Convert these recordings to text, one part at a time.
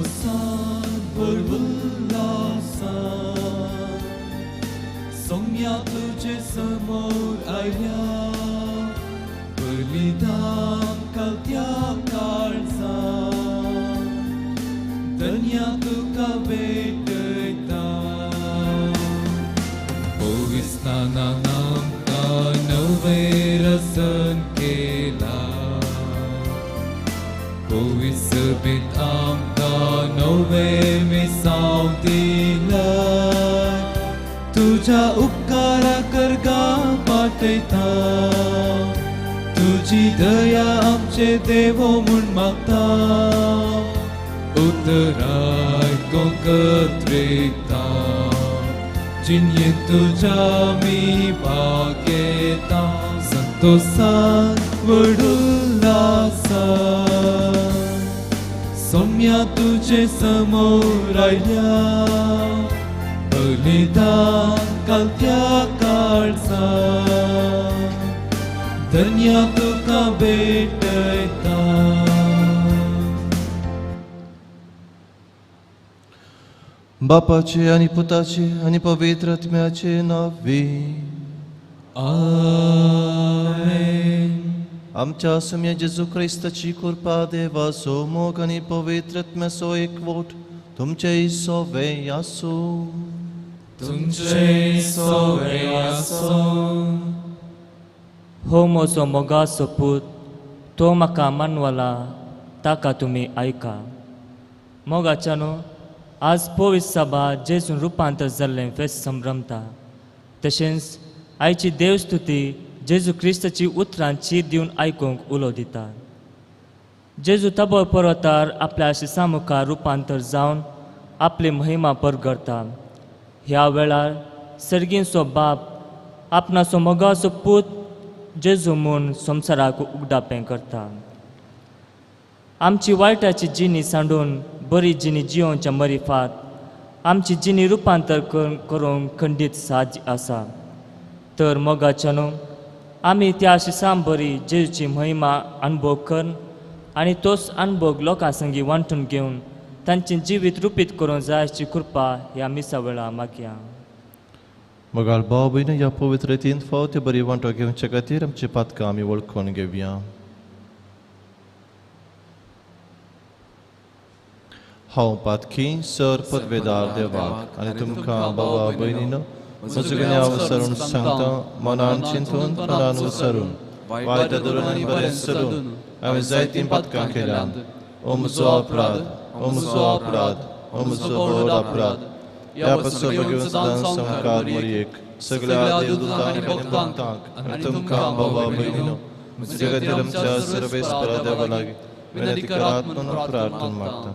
संतोषान व्हड उल्हासान सोम्या तुजे समोर आयल्या बलिदान कालत्या काळजान धन्या तुका भेटयता पविस्नानान आमकां नवें रसन केलां पविसबीत आमकां नवें मिसांव दिलां तुज्या उपकारा करगा पाठयता तुजी दया आमचे देवो म्हूण मागता उतराय कोंकत्रिता जिणेंत तुज्या आमी भाग घेता संतोषान व्हड उल्हासान सोम्या तुजे समोर आयल्या बलिदान कालत्या काळजान धन्या तुका भेटयता. बापाचे आनी पुताचे आनी पवित्र आत्म्याचे नांवी. आमेन. आमच्या सोम्या जेजू क्रिस्ताची कृपा देवाचो मोग आनी पवित्र आत्म्याचो एकवट तुमचे सोवे आसूं. तुमचे सोवे आसूं. हो म्हजो मोगाचो पूत, तो म्हाका मानवला, ताका तुमी आयका. मोगाच्यानो, आज पवित्र सभा जेजून रुपांतर जाल्लें फेस्त संभ्रमता. तशेंच आयची देवस्तुती जेजू क्रिस्ताची उतरां चीर दिवन आयकूंक उलो दिता. जेजू तबो पर्वतार आपल्या शिसा मुखार रुपांतर जावन आपली महिमा परगडता. ह्या वेळार सर्गींचो बाप आपणाचो मोगाचो पूत जेजू म्हूण संवसाराक उगडापें करता. आमची वायटाची जिणी सांडून बरी जिणी जियोवच्या मरिफात आमची जिणी रुपांतर करूंक खंडीत साध्य आसा. तर मोगाच्यानो, आमी त्या शिसां बरी जेजूची महिमा अणभव करून आनी तोच अणभव लोकां संगी वांटून घेवन तांचें जिवीत रुपीत करूंक जाय अशी कृपा ह्या मिसा वेळार मागया. मोगाळ भाव भयणी, ह्या पवित्र रितीन फावत बरी वांटो घेवचे खातीर आमची पातकां आमी वळखून घेवया. हांव पातकी सर पदवेदार देवाक आनी तुमकां बाबा भयणीनो म्हजो गुन्यांव विसरून सांगता, मनान चिंतून मनान विसरून वायट धरून आनी बरें सोडून हांवें जायतीं पातकां केल्यांत. ओ म्हजो अपराध, ओ म्हजो अपराध, ओ म्हजो व्हड अपराध. ह्या पासून घेवन सदां संवकार मरयेक सगळ्या देवदूतांक आनी भक्तांक आनी तुमकां बाबा भयणीनो म्हजे खातीर आमच्या सर्वेस्परा देवा लागीं विनंती करात म्हणून प्रार्थना मागता.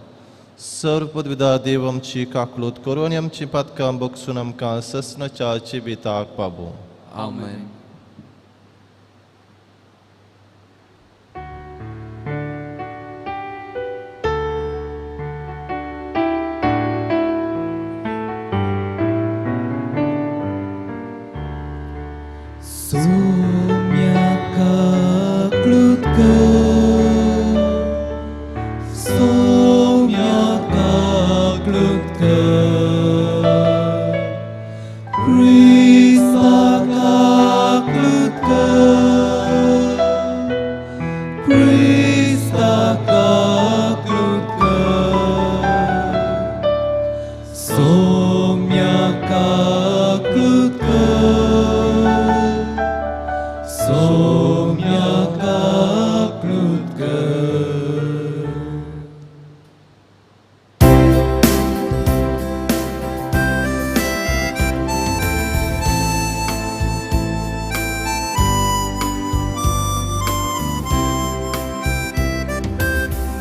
सर्व पदविदा देव आमची काकलूत करूं आनी आमची पातकां बगसून आमकां ससनाच्या जिविताक पावूं. आमेन. सोम्या काकलूत कर, सोम्या काकलूत कर, क्रिस्ता काकलूत कर, क्रिस्ता काकलूत कर, सोम्या काकलूत कर, सोम्या काकलूत कर.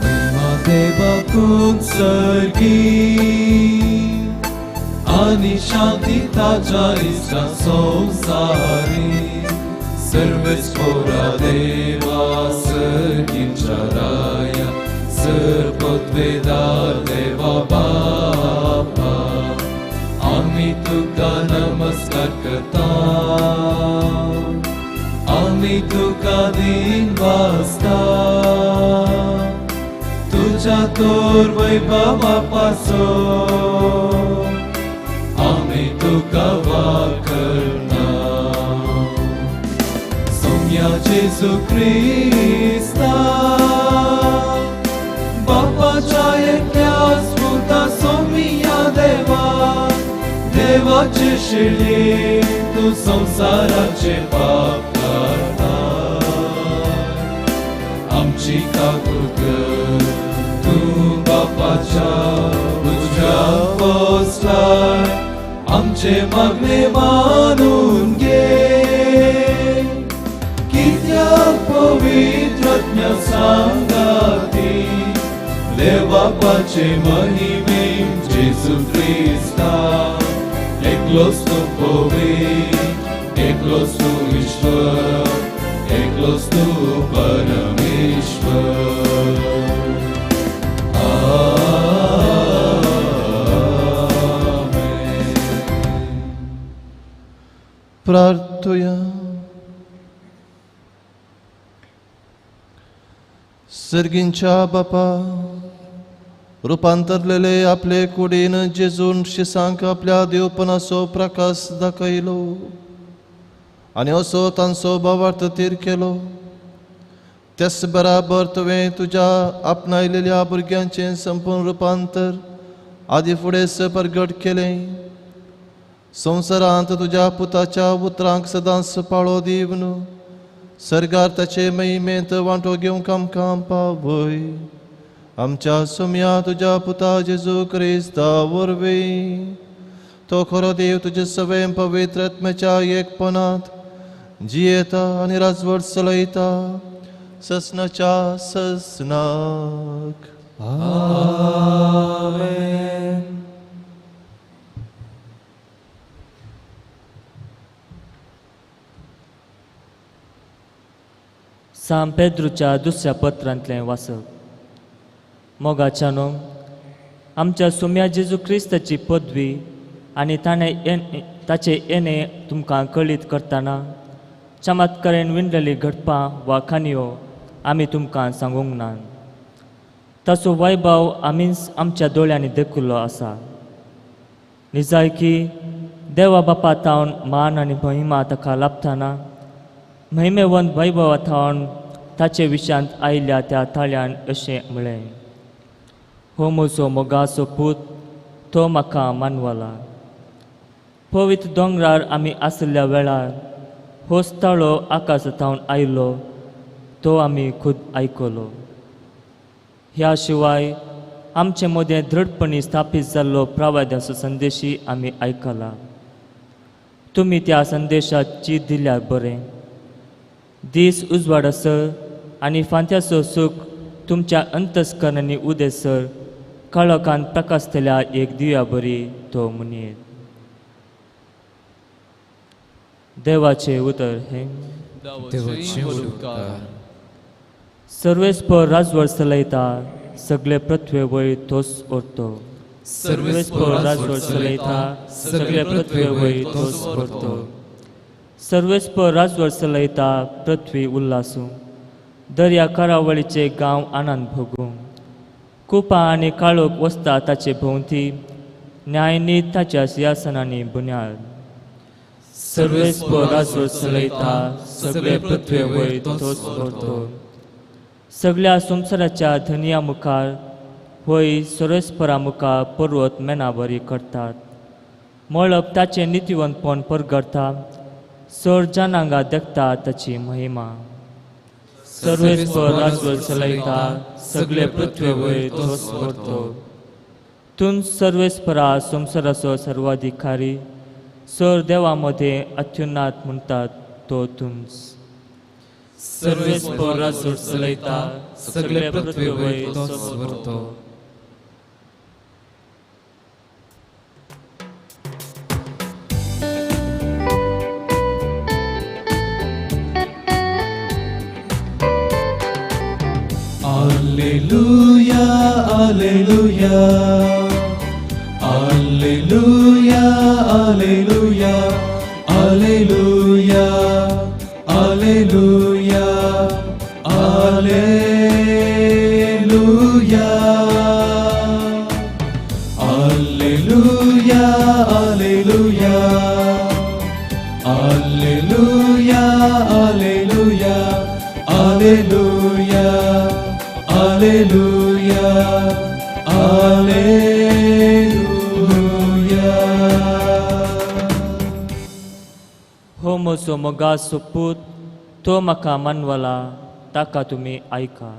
महिमा देवाकून सर्गी आनी शांती ताच्या इश्टा संवसारी सर्वेस्पोरा देवा सर्गींच्या राया सर्वपदवेदार देवा बापा आमी तुका नमस्कार करता, आमी तुका दिन वाजता. तुझ्या देवाच्या तोर वैभवा पासो आमी तुका वाकरता. सोम्या जेजू क्रिस्ता बापाच्या एकल्याच पुता सोमिया देवा देवाचे शिळी तूं संवसाराचे पाप काडटा. आमची काकूट कर तूं बापाच्या उजव्या बसलाय आमचे मागणे मानून घे. कित्याक पवित्र आत्म्या सांगाती देवापाचे महिमे जेजू क्रिस्ता एकलोच तूं पवित्र एकलोच तूं ईश्वर एकलोच तूं परमेश्वर. आमेन. प्रार्थुया. सर्गींच्या बापा रुपांतरलेले आपले कुडीन जेजून शिसांक आपल्या देवपणाचो प्रकाश दाखयलो आनी असो तांचो भावार्थ तीर केलो. त्याच बराबर तुवें तुज्या आपणायलेल्या भुरग्यांचें संपूर्ण रुपांतर आदी फुडें प्रगट केलें. संवसारांत तुज्या पुताच्या उतरांक सदांच पाळो दिवन सर्गार ताचे महिमेंत वांटो घेवंक आमकां पावय. आमच्या सोम्या तुज्या पुता जेजू क्रिस्ता वरवीं तो खरो देव तुजे सवय पवित्र आत्म्याच्या एकपणांत जियेता आनी राजवट चलयता ससनाच्या ससनाक. आमेन. सांत पेद्रूच्या दुसऱ्या पत्रांतलें वाचप. मोगाच्यानो, आमच्या सोम्या जेजू क्रिस्ताची पदवी आनी ताणें ताचें येणें तुमकां कळीत करतना चमत्कारान विणलेली घडपां वा काणयो आमी तुमकां सांगूंक ना. ताचो वैभव आमीच आमच्या दोळ्यांनी देखिल्लो आसा. निजायकी देवा बापा थावन मान आनी महिमा ताका लाभतना महिमेवंत वैभवा थावन ताचे विशयांत आयिल्ल्या त्या ताळ्यान अशें म्हळें, हो म्हजो मोगाचो पूत, तो म्हाका मानवला. पवित्र दोंगरार आमी आशिल्ल्या वेळार होच ताळो आकाशा थावन आयलो, तो आमी खूद आयकलो. ह्या शिवाय आमचे मदें दृढपणी स्थापीत जाल्लो प्रवाद्याचो संदेशी आमी आयकला. तुमी त्या संदेशाची दिल्यार बरें. दीस उजवाडासर आनी फांत्याचो सूख तुमच्या अंतस्करणांनी उदेसर काळोखान प्रकाशतल्या एक दिव्या बरी तो म्हणयेत. देवाचें उतर हें. सर्वेस्पर राजवट चलयता, सगळे पृथ्वे वयर तोच ओरतो. सर्वेस्पर राजवट चलयता, सगळे पृथ्वे वयर तोच ओरतो. सर्वेस्पर राजवट चलयता, पृथ्वी उल्हासूं, दर्या करावळीचे गांव आनंद भोगूं. कुपां आनी काळोख वसता ताचे भोंवती, न्यायनीत ताच्या सिंहासनांनी बुन्याद. सर्वेस्पर राजवट चलयता, सगळे पृथ्वे वयर तोच ओरतो. सगळ्या संवसाराच्या धनया मुखार होय सर्वेस्परा मुखार पर्वत मेनाबरी करतात. मळब ताचें नितीवंतपण परगडटा, सर जनांगा देखता ताची महिमा. सर्वेस्पर राजवट चलयता, सगळे पृथ्वे वयर तोच ओरतो. तूं सर्वेस्परा संवसाराचो सर्वाधिकारी, सर देवा मदें अत्युन्नत म्हणटात तो तूंच. सर्वेस्पर राजवट चलयता, सगळे पृथ्वे वयर तोच ओरतो. Alleluia, Alleluia, Alleluia, Alleluia, Alleluia, Alleluia, Alleluia. Alleluia, Alleluia, Alleluia. हो म्हजो मोगाचो पूत, तो म्हाका मानवला, ताका तुमी आयका.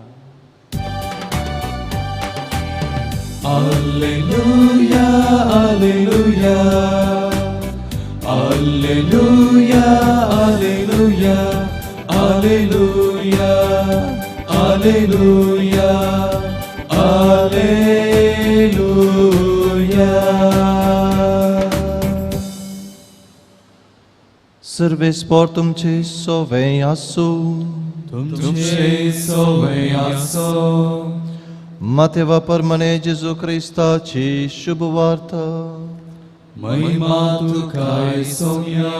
Alleluia, Alleluia, Alleluia, Alleluia, Alleluia, Alleluia, Alleluia. सर्वेस्पोर तुमचे सोवे आसूं. तुमचे सोवे आसो. मातेवा परमने जेजू क्रिस्ताची शुभ वार्ता. महिमा तुकाय सोम्या.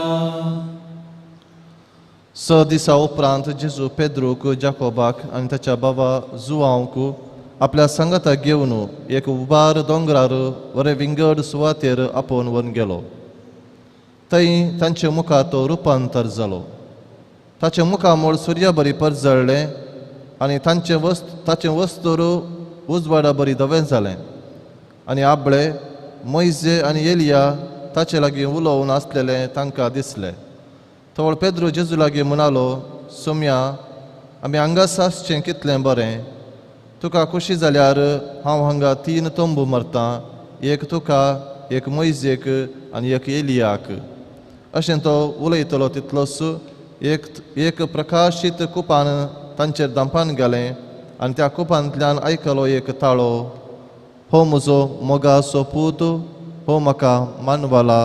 6 दिसा उपरांत जेजू पेद्रूक, जाकोबाक आनी ताच्या बाबा जुवांक आपल्या सांगाताक घेवन एक उबार दोंगरार वरे विंगड सुवातेर आपोवन व्हरून गेलो. थंय तांचे मुखार तो रुपांतर जालो. ताचें मुखामळ सुर्या बरी परजळ्ळें आनी तांचें ताचें वस्तूर उजवाडा बरी धवें जालें. आनी आबळे मोयजे आनी एलिया ताचे लागीं उलोवन आसलेलें तांकां दिसलें. तवळ पेद्रू जेजू लागीं म्हणालो, सोम्या, आमी हांगास आसचें कितलें बरें. तुका खोशी जाल्यार हांव हांगा 3 तंबू मारतां, एक तुका, एक मोयजेक आनी एक एलियाक. अशें तो उलयतलो तितलोच एक प्रकाशीत कुपान तांचेर दांपान गेलें आनी त्या कुपांतल्यान आयकलो एक ताळो, हो म्हजो मोगाचो पूत, हो म्हाका मानवला,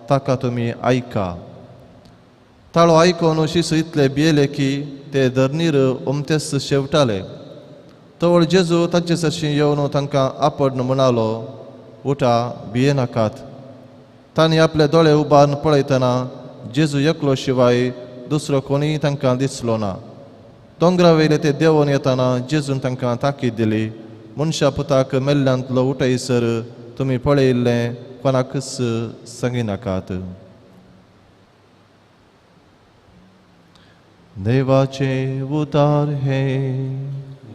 ताका तुमी आयका. ताळो आयकून शिसू इतले भियेले की ते धरणीर ओमतेच शेवटाले. तवळ जेजू तांचे सरशीं येवन तांकां आपडन म्हणालो, उठा, भियेनाकात. तांणी आपले दोळे उबारून पळयतना जेजू एकलो शिवाय दुसरो कोणीय तांकां दिसलो ना. दोंगरा वयले ते देंवोन येतना जेजून तांकां ताकीद दिली, मनशा पुताक मेल्ल्यांतलो उठयसर तुमी पळयिल्लें कोणाकच सांगिनाकात. देवाचें उतार हें.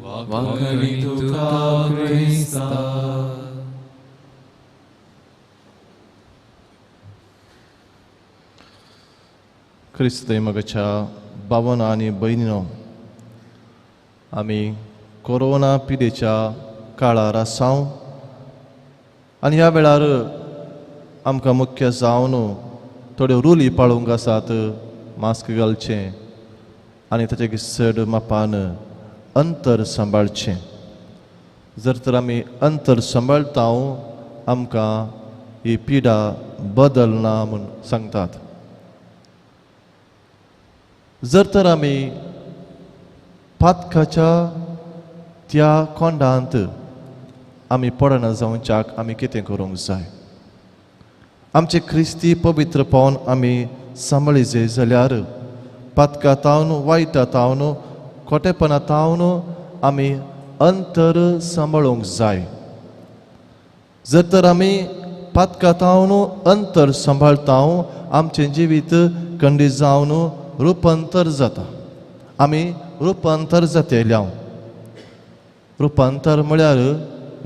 वांकणी तुका क्रिस्ता. क्रिस्त मगच्या बावन आनी भयणीनो, आमी कोरोना पिडेच्या काळार आसाव आनी ह्या वेळार आमकां मुख्य जावन थोड्यो रुली पाळूंक आसात. मास्क घालचें आनी ताचे चड मापान अंतर सांबाळचें. जर तर आमी अंतर सांबाळटा आमकां ही पिडा बदलना म्हूण सांगतात. जर तर आमी पातकाच्या त्या कोंडांत आमी पडना जावच्याक आमी कितें करूंक जाय? आमचें क्रिस्ती पवित्रपण आमी सांबाळी जाय जाल्यार पातका तावन, वायटा तावन, खोटेपणा तावन आमी अंतर सांबाळूंक जाय. जर तर आमी पातका तावन अंतर सांबाळटा आमचें जिवीत खंडीत जावन रुपांतर जाता. आमी रुपांतर जातले. रुपांतर म्हळ्यार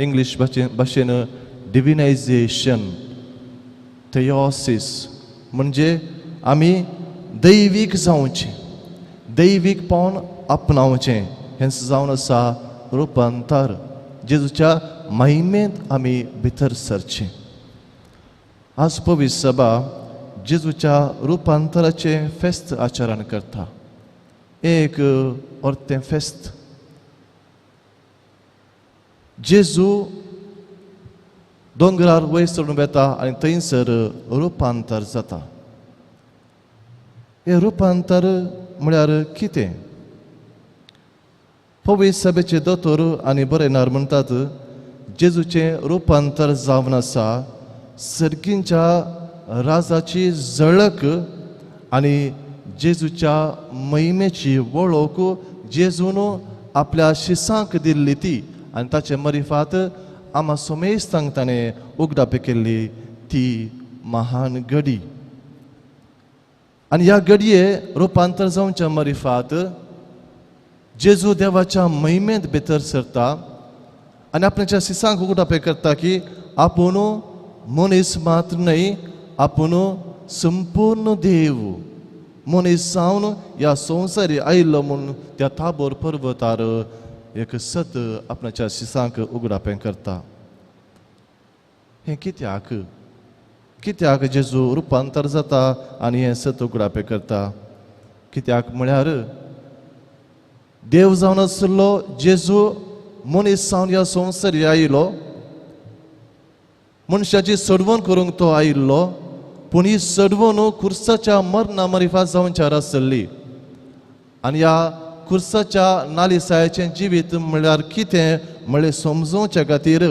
इंग्लीश भाशेन डिविनायझेशन, थेओसिस, म्हणजे आमी दैवीक जावचें, दैवीक पावन आपणावचें. हेंच जावन आसा रुपांतर. जेजूच्या महिमेंत आमी भितर सरचें. आज पवित्र सभा जेजूच्या रुपांतराचें फेस्त आचरण करता. एक अर्तें फेस्त. जेजू दोंगरार वयर चडून वेता आनी थंयसर रुपांतर जाता. हें रुपांतर म्हळ्यार कितें? पवित्र सभेचे दोतोर आनी बरयणार म्हणटात, जेजूचें रुपांतर जावन आसा सर्गींच्या राजाची झळक आनी जेजूच्या महिमेची वळख जेजून आपल्या शिसांक दिल्ली ती आनी ताचे मरिफात आमा सोमेस्तांक ताणें उगडापे केल्ली ती महान घडी. आनी ह्या घडये रुपांतर जावच्या मरिफात जेजू देवाच्या महिमेंत भितर सरता आनी आपणाच्या सिसांक उगडापें करता की आपूण मनीस मात्र न्हय, आपूण संपूर्ण देव मनीस जावन ह्या संवसारी आयिल्लो म्हूण त्या ताबोर पर्वतार एक सत आपणाच्या सिसांक उगडापें करता. हें कित्याक कित्याक जेजू रुपांतर जाता आनी हें सत उगडापें करता? कित्याक म्हळ्यार देव जावन आशिल्लो जेजू मनीस जावन ह्या संवसारी आयिल्लो, मनशाची सडवण करूंक तो आयिल्लो, पूण ही सडवण खुर्साच्या मरणा मरिफा जावच्यार आसली. आनी ह्या खुर्साच्या नालिसायाचें जिवीत म्हळ्यार कितें म्हळ्ळें समजोवच्या खातीर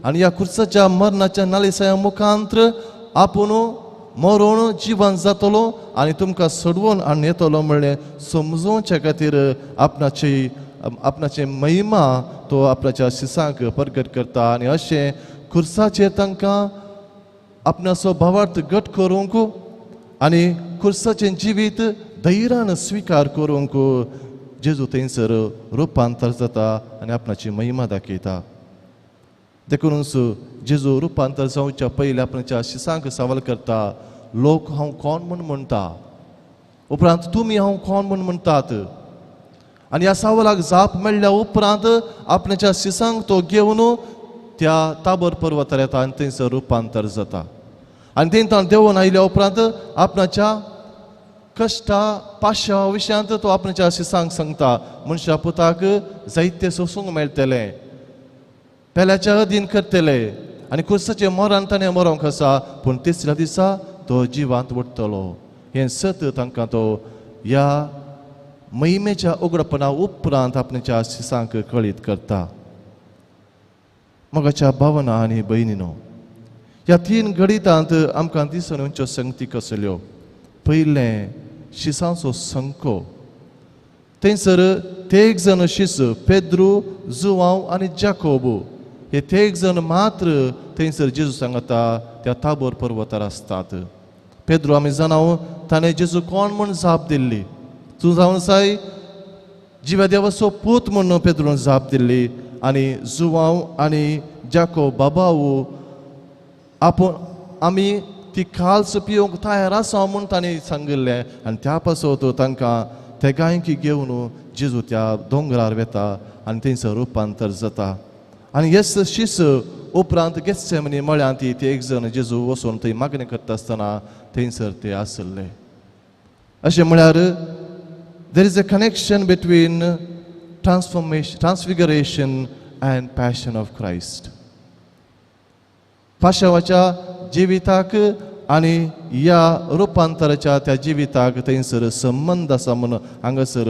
आनी ह्या खुर्साच्या मरणाच्या नालिसाया मुखांत्र आपूण मरोण जिवन जातलो आनी तुमकां सोडवून आनी येतलो म्हळ्ळें समजोवच्या खातीर आपणाची आपणाची महिमा तो आपणाच्या शिसांक प्रगट करता. आनी अशें खुर्साचेर तांकां आपणाचो भावार्थ घट करूंक आनी खुर्साचें जिवीत धैर्यान स्विकार करूंक जेजू थंयसर रुपांतर जाता आनी आपणाची महिमा दाखयता. देखूनच जेजू रुपांतर जावच्या पयलीं आपणाच्या शिसांक सवाल करता, लोक हांव कोण म्हूण म्हणटा, उपरांत तुमी हांव कोण म्हूण म्हणटात. आनी ह्या सवालाक जाप मेळ्ळ्या उपरांत आपणाच्या शिसांक तो घेवन त्या ताबर पर्वतार येता आनी थंयसर रुपांतर जाता. आनी थंय देंवून आयल्या उपरांत आपणाच्या कश्टा पाश्या विशयांत तो आपणाच्या शिसांक सांगता, मनशा पुताक जायते सोसूंक मेळटलें, पेल्याच्या अधीन करतले आनी खुर्साचें मरण ताणें मरोंक आसा, पूण तिसऱ्या दिसा तो जिवांत उरतलो. हें सत तांकां तो ह्या महिमेच्या उगडपणा उपरांत आपणाच्या शिसांक कळीत करता. मोगाच्या भावना आनी भयणीनो, ह्या तीन घडितांत आमकां दिसून येवच्यो संगती कसल्यो? पयलें, शिसांचो संको. थंयसर तेग जाण शीस, पेद्रू, जुवांव आनी जाकोब, हे तेग जाण मात्र थंयसर जेजू सांगता त्या ताबोर पर्वतार आसतात. पेद्रू आमी जाणाव ताणें जेजू कोण म्हूण जाप दिल्ली, तूं जावन साय जिव्या देवाचो पूत म्हूण पेद्रून जाप दिल्ली. आनी जुवांव आनी जाकोब बाबाऊ आपूण आमी ती खाल्स पिवंक तयार आसा म्हूण ताणें सांगिल्लें. आनी त्या पासत तांकां तेगांयकी घेवन जेजू त्या दोंगरार वेता आनी थंयसर रुपांतर जाता. आनी येस शीस उपरांत गेत्सेमनी मळ्यांत ती एक जण जेजू वचून थंय मागणी करता आसतना थंयसर ते आसले. अशें म्हळ्यार there is a connection between transformation, transfiguration and passion of Christ. पाशावाच्या जिविताक आनी ह्या रुपांतराच्या त्या जिविताक थंयसर संबंद आसा म्हूण हांगासर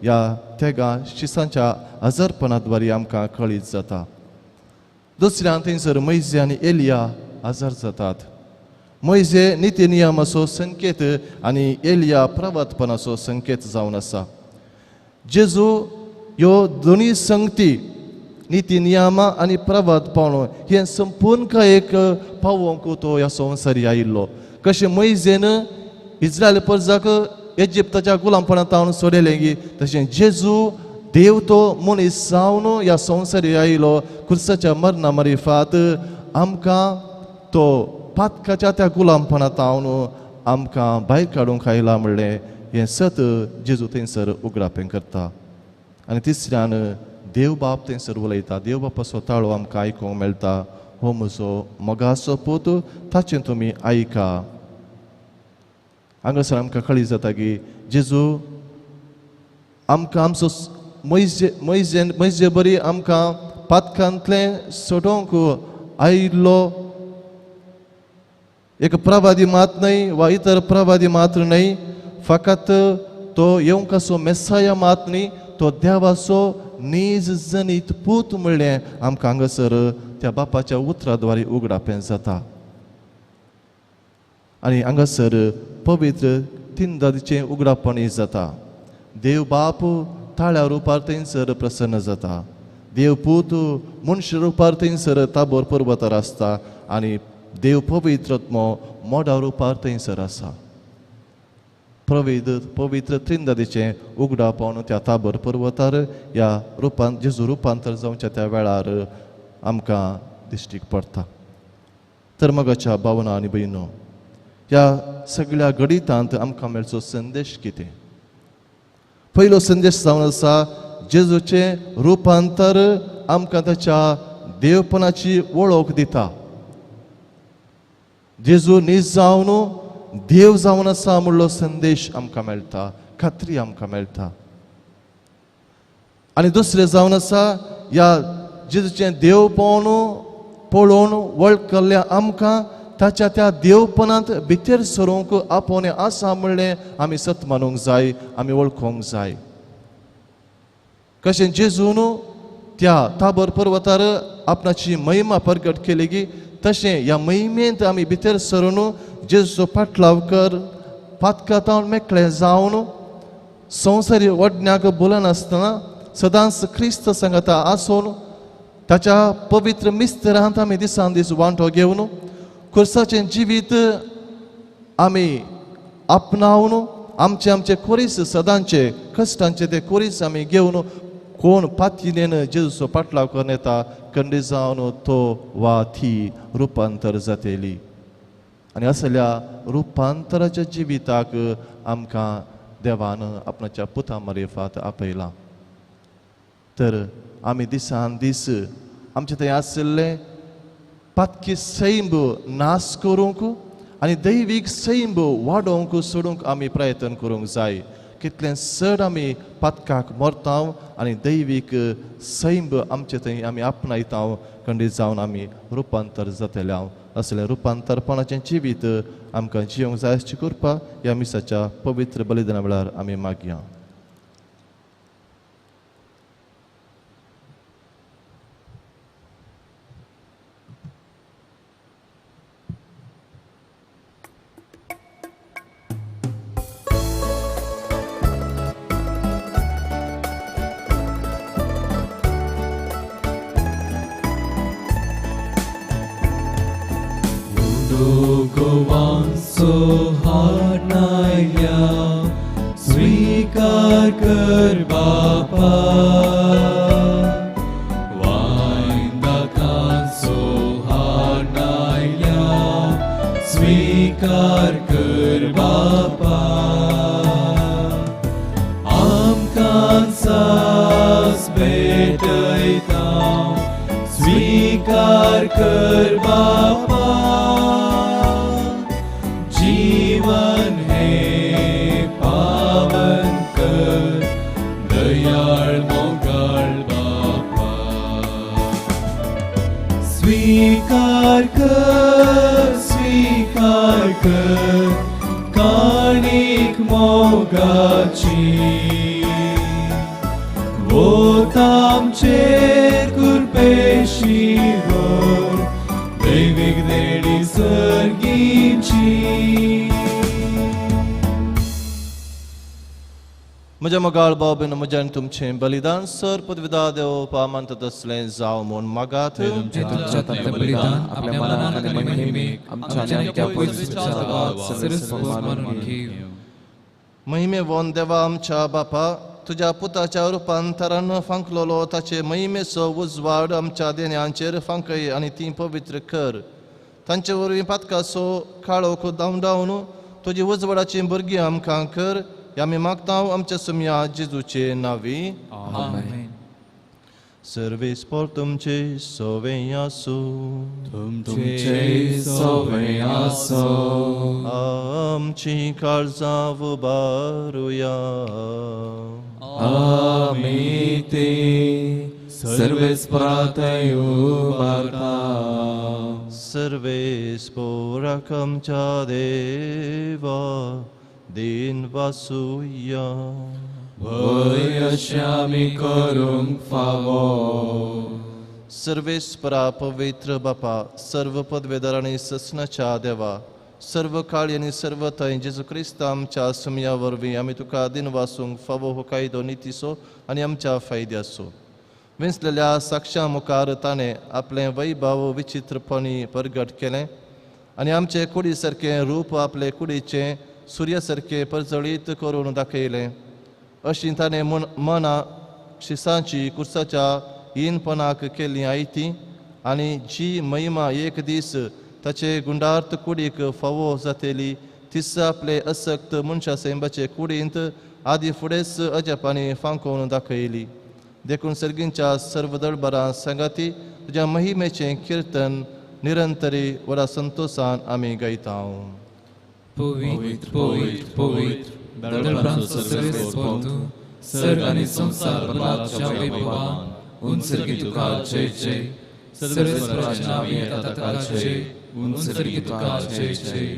ह्या तेगां शिसांच्या आजारपणाद्वारे आमकां कळीत जाता. दुसऱ्यान थंयसर मोयजे आनी एलिया आजार जातात. मोयजे निती नियमाचो संकेत आनी एलिया प्रवातपणाचो संकेत जावन आसा. जेजू ह्यो दोनूय संगती, निती नियमा आनी प्रवातपण, हें संपूर्ण एक पावोवंक तो ह्या संवसारी आयिल्लो. कशें मोयजेन इस्रायल प्रजाक इजिप्ताच्या गुलामपणांत सोडयलें की तशें जेजू देव तो मनीस जावन ह्या संवसारी आयलो. खुर्साच्या मरणा मरिफात आमकां तो पातकाच्या त्या गुलामपणांत आमकां भायर काडूंक आयला म्हणलें हें सत जेजू थंयसर उगडापें करता. आनी तिसऱ्यान देव बाप थंयसर उलयता. देव बापाचो ताळो आमकां आयकूंक मेळटा, हो म्हजो मोगाचो पूत, ताचें तुमी आयका. हांगासर आमकां कळीत जाता की जेजू आमकां आमचो मोयजे मोयजे मोयजे बरी आमकां पातकांतलें सोडोवंक आयिल्लो एक प्रवादी मात न्हय वा इतर प्रवादी मात्र न्हय, फकत तो येवंक आसो मेसाया मात न्हय, तो देवाचो नीज जनीत पूत म्हणलें आमकां हांगासर त्या बापाच्या उतराद्वारे उगडापें जाता. आनी हांगासर पवित्र तिनदादीचें उगडापणूय जाता. देव बाप ताळ्या रुपार थंयसर प्रसन्न जाता. देव पूत मनश रुपार थंयसर ताबोर पर्वतार आसता आनी देव पवित्रत्मो मोडा रुपार थंयसर आसा. पवित्र त्रिंदादीचें उगडापण त्या ताबर पर्वतार ह्या रुपान जेजू रुपांतर जावच्या त्या वेळार आमकां दिश्टीक पडटा. तर मगाच्या भावना आनी भयणो, ह्या सगळ्या घडितांत आमकां मेळचो संदेश कितें? पयलो संदेश जावन आसा जेजूचें रुपांतर आमकां ताच्या देवपणाची वळख दिता. जेजू नीज जावन देव जावन आसा म्हणलो संदेश आमकां मेळटा, खात्री आमकां मेळटा. आनी दुसरें जावन आसा ह्या जेजूचें देवपण पळोवन वळखल्ल्या आमकां ताच्या त्या देवपणांत भितर सरूंक आपोवणें आसा म्हणलें आमी सत मानूंक जाय, आमी वळखूंक जाय. कशें जेजून त्या ताबर पर्वतार आपणाची महिमा प्रगट केली की तशें ह्या महिमेंत आमी भितर सरून जेजूचो पाटलाव कर पातकातावन मेकळे जावन संवसारी वडण्याक बोलनासतना सदांच क्रिस्त सांगाता आसून ताच्या पवित्र मिस्तरांत आमी दिसान दीस वांटो घेवन खुर्साचें जिवीत आमी आपणावन आमचे आमचे खोरीस सदांचे कश्टांचे ते खोरीस आमी घेवन कोण पातयेन जेजूचो पाटलाव करून येता कंडी जावन तो वा ती रुपांतर जातली. आनी असल्या रुपांतराच्या जिविताक आमकां देवान आपणाच्या पुता मारिफात आपयलां. तर आमी दिसान दीस आमचे थंय आशिल्ले पातकी सैंब नाश करूंक आनी दैवीक सैंब वाडोवंक सोडूंक आमी प्रयत्न करूंक जाय. कितलें चड आमी पातकाक मरता आनी दैवीक सैंब आमचे थंय आमी आपणायता खंडीत जावन आमी रुपांतर जातले. असलें रुपांतरपणाचें जिवीत आमकां जिवंक जाय अशी कृपा ह्या मिसाच्या पवित्र बलिदाना वेळार आमी मागया. स्वीकार कर बापा, वायंदाकांचो हाडनायल्या स्वीकार कर बापा, आमकां सास भेटयता स्वीकार कर बापा, जीवन हे पावन कर दयाळ मोगाळ बापा, स्वीकार कर स्वीकार कर काणीक मोगाची, वोत आमचेर कृपेशी व्हर दैवीक देणी सर्गीची. म्हज्या मोगाळ भाव भयणो, म्हज्या आनी तुमचें बलिदान सर पदविदा देव पामांत तसलें जावं म्हूण मागात. बलिदान आपल्या मनान आनी महिमेक आमच्या आनी त्या पयसुच्या मानून घेवं. महिमे वोन देवा आमच्या बापा, तुज्या पुताच्या रुपांतरान फांकलोलो ताचे महिमेचो उजवाड आमच्या देण्यांचेर फांकय आनी ती पवित्र कर. तांचे वरवीं पातकाचो काळोख धांवडावन तुजी उजवाडाची भुरगीं आमकां कर. आमी मागता आमच्या सुमया जेजूचे नावी. आमेन. सर्वेस पोर तुमचे सोवे आसूं, तुमचे सोवे आसूं. आमची काळजां उबारुया. आमी ती सर्वेस प्रार्थय उबारता. सर्वेस पोराक आमच्या देवा दिन वासुया. भंय अशें आमी करूंक फावो. सर्वेस्परा पवित्र बापा, सर्व पदवेदार आनी ससनाच्या देवा, सर्व काळी आनी सर्व थंय जेजू क्रिस्त आमच्या सुमया वरवीं आमी तुका दिन वासूंक फावो हो कायदो नितीचो आनी आमच्या फायद्याचो. विंचलेल्या साक्षां मुखार ताणें आपलें वैभव विचित्रपणी प्रगट केलें आनी आमचे कुडी सारकें रूप आपले कुडीचें सुर्या सारकें परजळीत करून दाखयलें. अशी ताणें मना शिसांची कुर्साच्या हीनपणाक केल्ली आयती आनी जी महिमा एक दीस ताचे गुंडार्थ कुडीक फावो जातली तीच आपले असक्त मनशा सैंबाचे कुडींत आदी फुडेंच अजापांनी फांकोवन दाखयली. देखून सर्गींच्या सर्व दळबरां सांगाती तुज्या महिमेचें किर्तन निरंतरी व्हडा संतोशान आमी गायता. पवित्र पवित्र पवित्र दळबरांचो सर्वेस्पर तूं, सर्ग आनी संवसार बदलाच्या वैभवान उंचरगी तुका जय जय. सर्वेस्पराच्या नांवान येता ताका जय, उंचरगी तुका जय जय.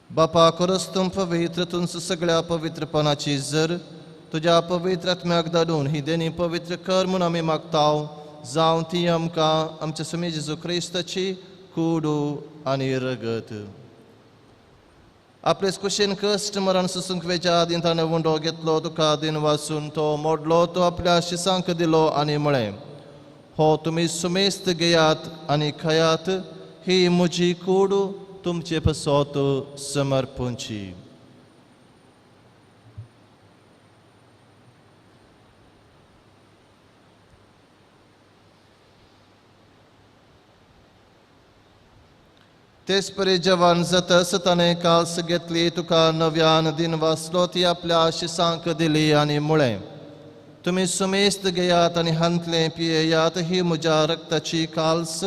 बापा खरोच तूं पवित्र, तुमचं सगळ्या पवित्रपणाची जर तुज्या पवित्र आत्म्याक धाडून ही देणी पवित्र कर म्हूण आमी मागता, जावं ती आमकां आमच्या स्वामी जेजू क्रिस्ताची कुडू आनी रगत. आपलेच कुशीन कश्ट मरण सोसूंक वेच्या आदीं ताणें उंडो घेतलो, तुका दिन वाचून तो मोडलो, तो आपल्या शिसांक दिलो आनी म्हळें, हो तुमी सुमेस्त घेयात आनी खायात, ही म्हजी कूड तुमचे पसत समर्पणची. तेच परी जवान जातस ताणें काल्स घेतली, तुका नव्यान दिन वाचलो, ती आपल्या शिसांक दिली आनी म्हळें, तुमी सुमेस्त घेयात आनी हांतलें पियेयात, ही म्हज्या रक्ताची काल्स,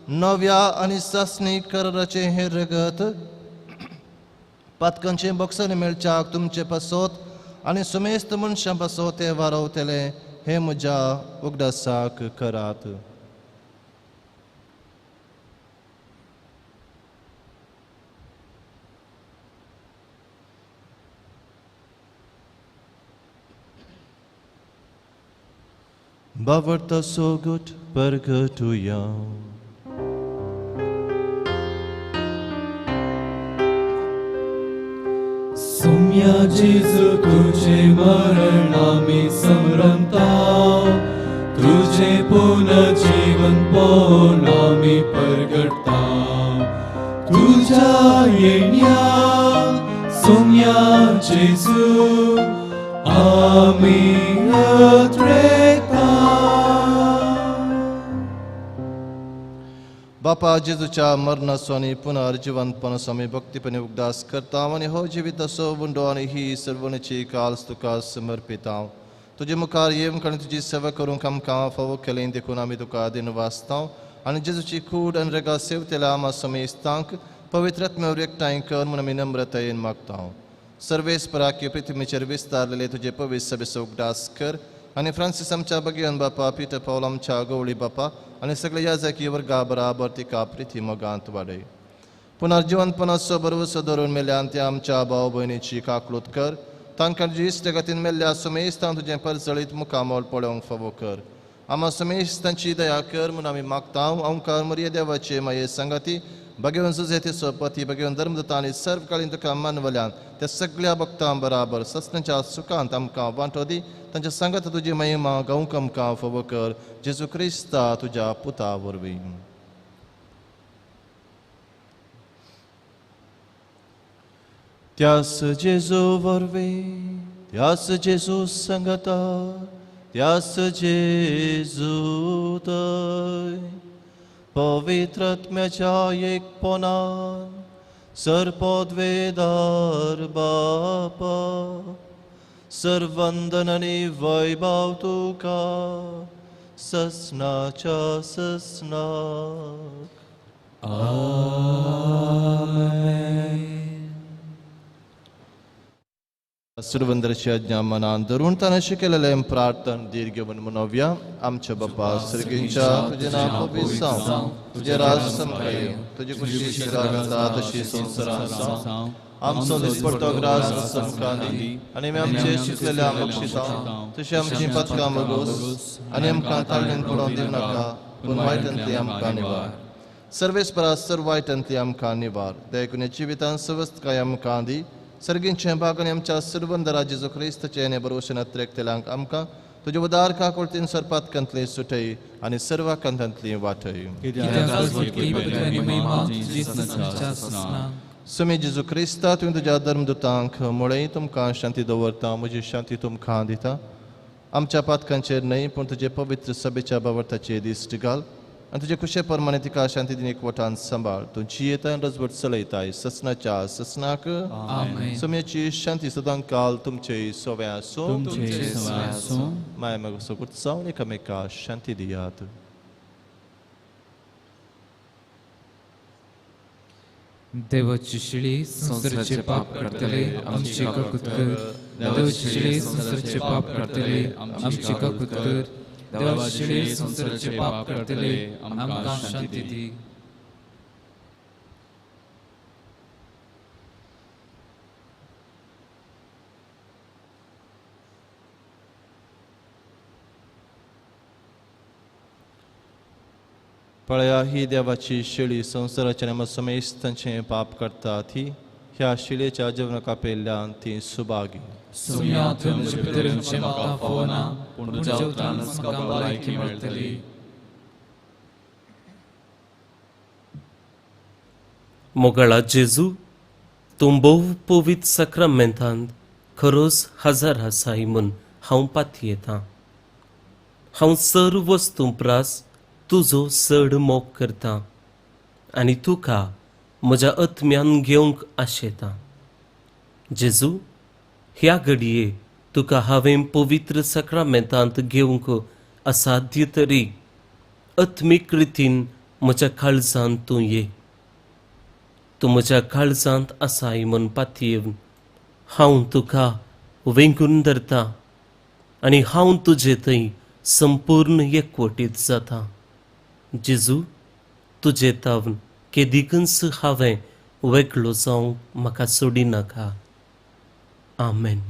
नव्या आनी सासणी कराराचें हें रगत, पातकांचें बक्षांनी मेळच्याक तुमचे पासत आनी सुमेस्त मनशां पासत तें वारवतलें, हें म्हज्या उगडासाक करात. बावडता सोगट परगटुया. सोम्या जेजू तुझे मरण आमी समरंता, तुझे पुनर्जीवन पोन आमी परगटता. तुझ्या येण्या सोम्या जेजू आमी अत्रेता. बापा जेजूच्या मरणाचो आनी पुनर्जिवंतपणाचो आमी भक्तीपणी उगदास करता आनी हो जिविताचो उंडो आनी ही सर्वणीची काल्स तुका समर्पिता. तुजे मुखार येवंक आनी तुजी सेवा करूंक आमकां फावो केलें देखून आमी तुका दिनवासता आनी जेजूची कूड आनी रगा सेवतेल्या आमा समेस्तांक पवित्र आत्म्यावर एकठांय कर म्हूण आमी नम्रतायेन मागता. सर्वेस्पराक पृथ्वीचेर विस्तारलेले तुजे पवित्र सभेचो उगडास कर आनी फ्रांसीस आमच्या बगियन बापा, पिटर पावल आमच्या गवळी बापा आनी सगळे याजकी वर्गा बराबर तिका प्रिती मोगांत वाडय. पुनर्जिवंतपणाचो भरवसो धरून मेल्यान त्या आमच्या भाव भयणीची काकलूत कर, तांकां तुजी इश्टगतीन मेल्ल्या सुमेस्तां तुजें परजळीत मुखामोल पळोवंक फावो कर. आमा सुमेस्तांची दया कर म्हूण आमी मागता. ओंकार मरिये देवाचे माये सांगाती भगवंत जुझेतीचो पती भगवंत धर्मदूत आनी सर्वकाळीन तुका मानवल्यान त्या सगळ्या भक्तां बराबर ससनाच्या सुखांत आमकां वांटो दी, तांच्या सांगात तुजी महिमा गावंक आमकां फावो कर, जेजू क्रिस्ता तुज्या पुता वरवीं. त्यास जेजू वरवीं, त्यास जेजू सांगाता, त्यास जेजू तय पवित्र आत्म्याच्या एकपणान सर्पद्वेदार बापा सर्वंदन आनी वैभव तुका ससनाच्या ससनाक. आमेन. सुरवंदरची आज्ञा मनान धरून ताणें शिकयलेलें प्रार्थन धीर घेवन मनोवया. आमच्या बापा सर्गींच्या, तुजें नांव पवित्र जावं, तुजें राज समकाय येवं, तुजी खुशी स्वर्गांत जाता तशी संवसारांत जावं. आमचो दिसपट्टो ग्रास आमकां दी आनी आमी आमचे शिकलेल्या बक्षिता तशी आमची पथकां बगोस आनी आमकां ताळणेन पडोवन दिवं नाका, पूण वायटांतली आमकां निवार. सर्वेस्परा सर्व वायटांतली आमकां निवार. देखून जिवितान सवस्तकाय आमकां दी. सर्गींचें भाग आनी आमच्या सर्वंदरा जेजू क्रिस्ताचें आनी बरोवशेन अत्रेकतेल्यांक आमकां तुज्या उदार काकुळतीन सर्पातकांतली सुटय आनी सर्व कांतांतली वाटय. सुमी जेजू क्रिस्ता तुवें तुज्या धर्मदूतांक मुळें तुमकां शांती दवरता, म्हजी शांती तुमकां दिता. आमच्या पातकांचेर न्हय पूण तुजे पवित्र सभेच्या बावडताचेर दिश्ट घाल आनी तुजे खुशे प्रमाणे तिका शांती दिन एकवटान सांबाळ. तूं जियेता आनी रजवट चलयताय ससनाच्या ससनाक. सुम्याची शांती सदां काल तुमचे सोवे आसूं. माय मग सोबत जावन एकामेका शांती दियात. देवाची शिळी संवसाराचे पाप काडटले आमची काकूत कर. देवाची शिळी संवसाराचे पाप काडटले आमची काकूत कर. देवाची शिळी संवसाराचे पाप काडटले आमकां शांती दी. पळया ही देवाची शिळी संवसाराच्या आनी समेस्तांचें पाप करता ती ह्या शिळेच्या जेवणाक पेल्ल्यान ती सुभागी. सुम्या तुवें म्हजे भितर येवचें म्हाका फावना, पूण तुज्या उतरानच म्हाका भलायकी मेळटली. मोगाळा जेजू, तूं भोव पवित्र साक्रामेंतांत खरोच हजार आसाय म्हूण हांव पातयेतां. हांव सर्व वस्तूं प्रास तुजो चड मोग करता आनी तुका म्हज्या आत्म्यान घेवंक आशेता. जेजू, ह्या घडये तुका हांवें पवित्र साक्रामेंतांत घेवंक असाध्य तरी आत्मीक रितीन म्हज्या काळजांत तूं ये. तूं म्हज्या काळजांत आसाय म्हूण पातयेवन हांव तुका वेंगून धरता आनी हांव तुजे थंय संपूर्ण एकवटीत जाता. जेजू, तुजे तावन केदिकूच हांवें वेगळो जावंक म्हाका सोडिनाका. आमेन.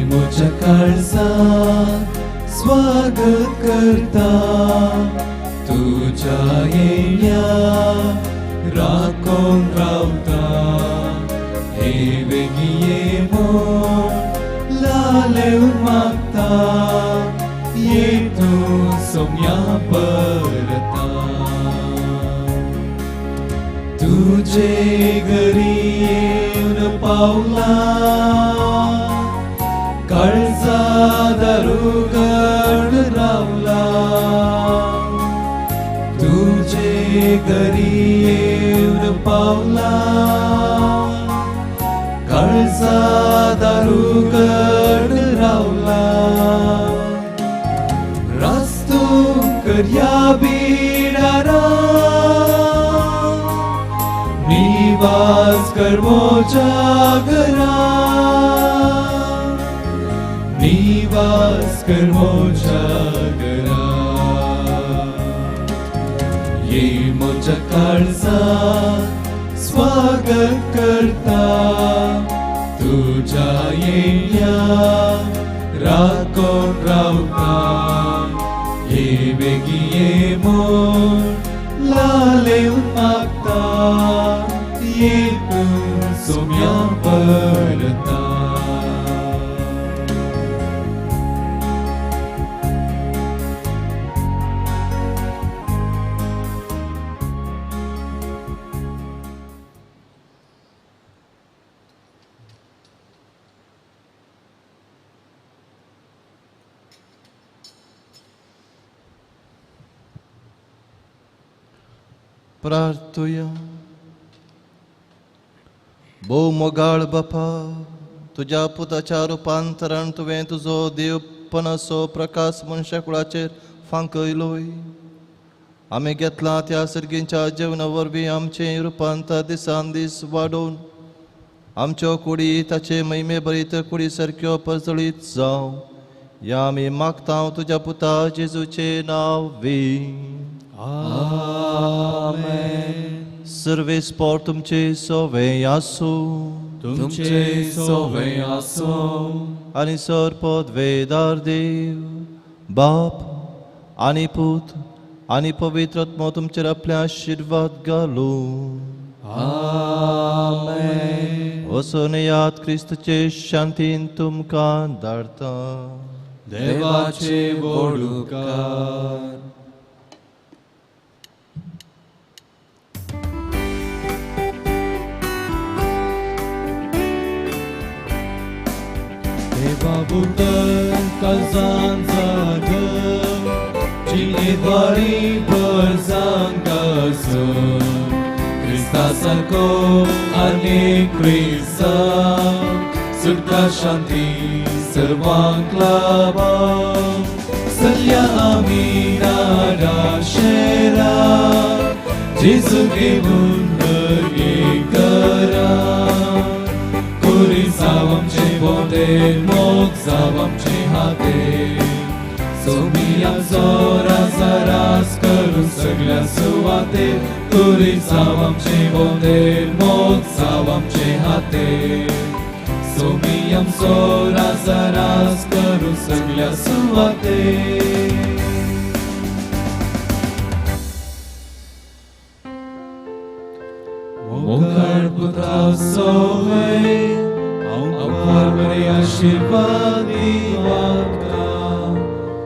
म्हज्या काळजांत स्वागत करता तुज्या येण्या राखून रावता. हे वेगीं ये म्हूण लालेवन मागता, ये तूं सोम्या परता. तुजे घरी येवन पावला, काळजा दारुगड रावला. तुजे घरी येवन पावला, काळजा दारुगड रावला. रास्तू करया बिडारा, निवास कर मोजा घरा, निवास कर मोजा घरा. ये मोजा काळजांत स्वागत करता तुज्या येण्या राखून रावता. ये वेगीं ये म्हूण लालेवन मागता, ये तूं सोम्या परता. प्रार्थुया. भोव मोगाळ बापा, तुज्या पुताच्या रुपांतरान तुवें तुजो देवपणाचो प्रकाश मनशा कुळाचेर फांकयलोय. आमी घेतला त्या सर्गींच्या जेवणा वरवीं आमचें रुपांतर दिसान दीस वाडोवन आमच्यो कुडी ताचे महिमे भरीत कुडी सारक्यो परजळीत जावं. ह्या आमी मागता तुज्या पुता जेजूचें नांव वी. आमेन. सर्वेस्पोर तुमचे सोवे आसूं. तुमचे सोवे आसूं. आनी सर पदवेदार देव बाप आनी पूत आनी पवित्र आत्मो तुमचेर आपले आशिर्वाद घालूं. आमेन. वचून याद क्रिस्तचे शांतीन तुमकां धाडटा. देवाचे व्हड उपकार. देवा बुटर काळजान जाग जिणेद्वारी भरजांक क्रिस्ता सारको आनी क्रिस्तांव सुटका शांती सर्वांक लाभा. सल्या आमी नाराशेरा जेजू घेवन करा. कुरी जाव आमचे भोंवते मोग जाव आमचे हाते सोमी आमचो राजा राज करून सगळ्या सुवाते. कुरी जाव आमचे भोंवते मोग जाव आमचे हाते सोमी आमचो राजा राज करून सगळ्या सुवाते. मोगाळ पुता सोवे हांव बरे आशिर्वाद दिवाका.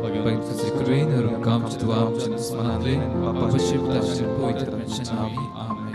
पवित्र कृपेन रुकाम चितवा आमच्या दुस्मनांतले बापाचे पुताचे पवित्र आत्म्याच्या नांवी. आमेन.